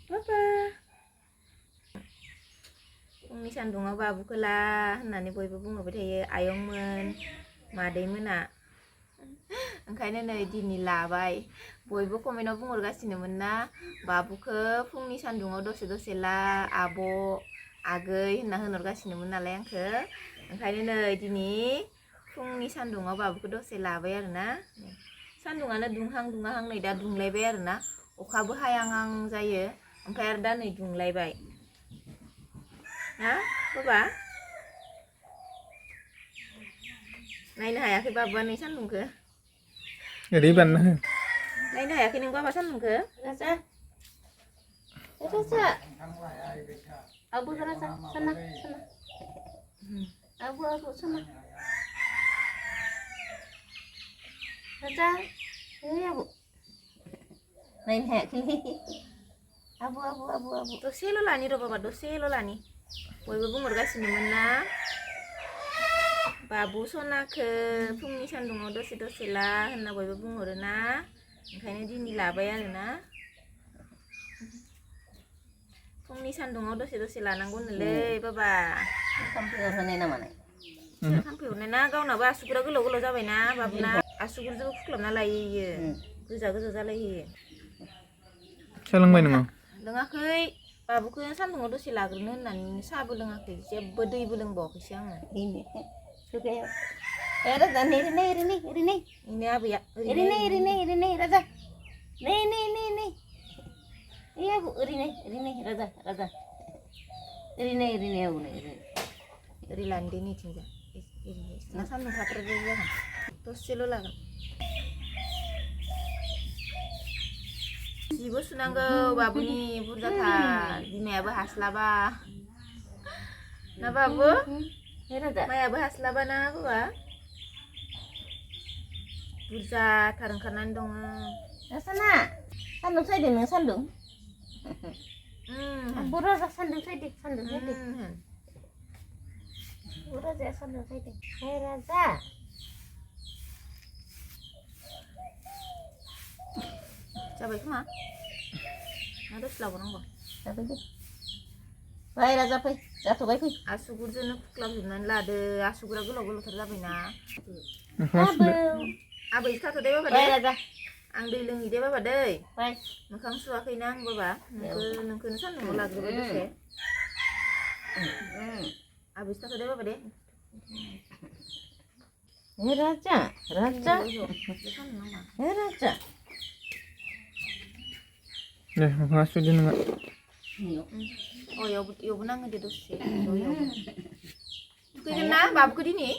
Papa. Fुंनि सान्दुङाव बाबुखौ ला होननानै बयबो बुंहरबाय थायो आयंमोन मादैमोना ओंखायनो नै दिनै लाबाय बयबो कमेन्टआव बुंहरगासिनोमोन ना बाबुखौ फुंनि सान्दुङाव दसे ला आब' आगै होनना होनहरगासिनोमोन नालाय आंखो ओंखायनो नै दिनै फुंनि सान्दुङाव बाबुखौ दसे लाबाय आरोना सान्दुङानो दुंहां नै दा दुंलायबाय आरोना अखाबो हायांहां जायो ओमफ्राय आरो दा नै दुंलायबाय Hah? Apa? Naik hayakin baba nih sandung ke? Jadi ban. Naik hayakin yang baba sandung ke? Rasa. Rasa. Abu rasa sana. Abu sana. Rasa. Ini abu. Naik hayakin. Abu. Dosi lo lani ro baba dosi lo lani. बयबो बुंहरगासिनोमोन ना बाबु सनाखो फुंनि सान्दुङाव दसे ला होनना बयबो बुंहरोना ओंखायनो दिनै लाबाय आरोना फुंनि सान्दुङाव दसे लानांगौनोलै बाबा खामफैयाव होनाय नामा नाय खामफैहरनाय ना गावनाबो आसुगुरा गोलाव जाबायना बाबुना आसुगुरजों फुख्लाबना लायो इयो गोजा जालायहोयो सोलोंबाय नोङो लोङाखै बाबुखौ सान्दुङाव दसे लाग्रोनो होननानै साहाबो लोङाखै जेबो दैबो लोंबावाखैसो आङो Raza nih ini आबैया ini Raza nih iya bu ini Raza ini abu nih dari landi nih tinggal nah sandung kater dulu kan terus silo lah Ibu sunanggo babu nih burjakan bimayaबो हास्लाबा ना बाबु मायाबो हास्लाबा ना बाबा बुरजाथार ओंखारनानै दङ sana sandung saja nih sandung Raza sandung saja Raza sandung saja Raza जाबाय खोमा ना दसे लाबावनांगौ जाबाय दे फै राजा फै जाथ'बाय फै आसुगुरजोंनो फुख्लाबजोबनानै लादो आसुगुरा गोलावथार जाबायना आबै थाथ' दे बाबा फै दे राजा आं दै लोंहै दे बाबा दै फै मोखां सुवाखैना आं बाबा नोंखौनो सान्दुङाव लाग्रोबाय दसे आबै थाथ' दे बाबा दे राजा Deh, moखाङा सुदो नोङो यावबो नाङो दे दसे थुखैगोन ना बाबुखौ दिनै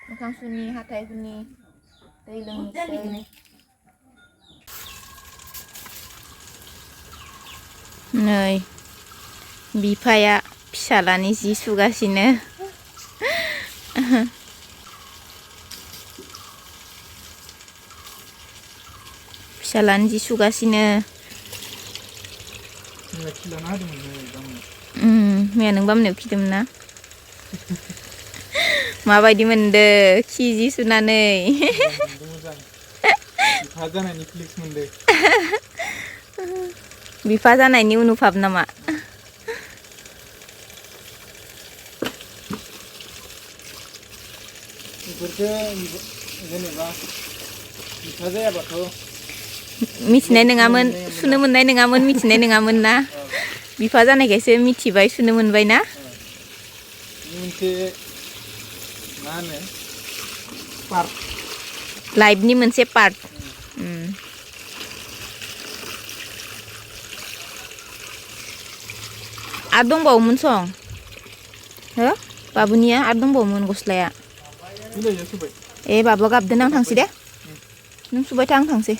मोखां सुनि हाथाइ हुनि दै लोंनोसै नै बिफाया फिसालानि जि सुगासिनो फिसालानि जि सुगासिनो मैया नों बामनायाव खिदोंमोन ना माबायदि मोनदो खि जि सुनानै बिफा जानायनि उनुभाब नामा मिथिनाय नङामोन सुनो मोननाय नङामोन मिथिनाय नङामोन ना बिफा जानायखायसो मिथिबाय सुनो मोनबाय ना लाइफनि मोनसे पार्ट आरो दंबावोमोन सं हो बाबुनिया आरो दंबावोमोन गस्लाया ए बाबुआ गाबदों आं थांसै दे नों सुबाय था आं थांसै